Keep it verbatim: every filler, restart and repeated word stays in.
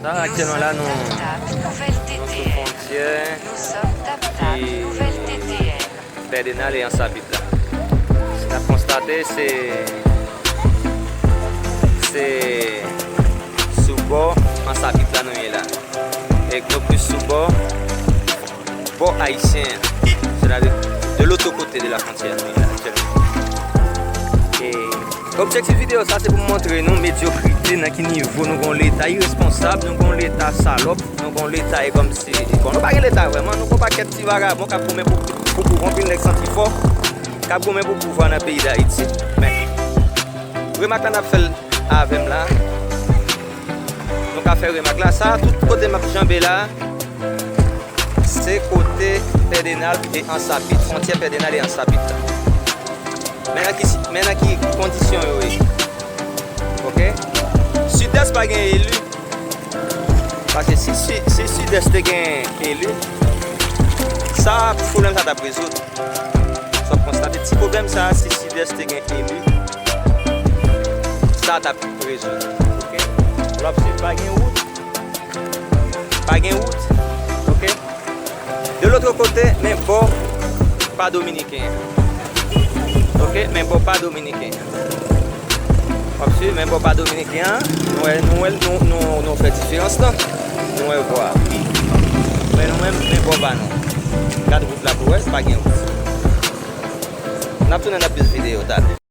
Sa, aktyèlman la, nou, nou sou fwontyè ki Pèdenal e Ansapit la. Si n ap konstate, se, se sou bò Ansapit la nou ye la. E nou plis sou bò, bò ayisyen an. Sètadi, de lòt kote de la fwontyè nou ye la aktyèlman. E objektif videyo sa, se pou m montre nou medyokrite, nan ki nivo nou gon leta iresponsab, nou gon leta salòp, nou gon leta e kòmsi, bon, nou pa gen leta vrèman, nou gon pakèt ti vagabon k ap goumen pou, pou pouvwa, anpil nèg santi fò, k ap goumen pou pouvwa nan peyi Dayiti. Men, remak la n ap fè l avè m la. Nou ka fè remak la. Sa, tout kote m ap janbe la, se kote Pèdenal e Ansapit, fwontyè Pèdenal e Ansapit la. Men nan ki, men nan ki kondisyon yo ye. Oke? Sidès pa gen eli. Paske si, si, si Sidès te gen eli, sa, pwoblèm sa t ap rezoud. Sa w konstate, ti pwoblèm sa, si Sidès te gen eli, sa t ap rezoud. Oke? W ap swiv, pa gen wout. Pa gen wout. Oke? De lòt kote, men bò pa dominiken an. Oke? Men bò pa dominiken an. W ap swiv, men bò pa dominiken an. Nou wè, nou wè, nou, nou, nou fè diferans lan. Nou wè bò a. Men nou menm, men bò pa nou. Gad wout la pou wè, pa gen wout. N ap tounen nan plis videyo talè.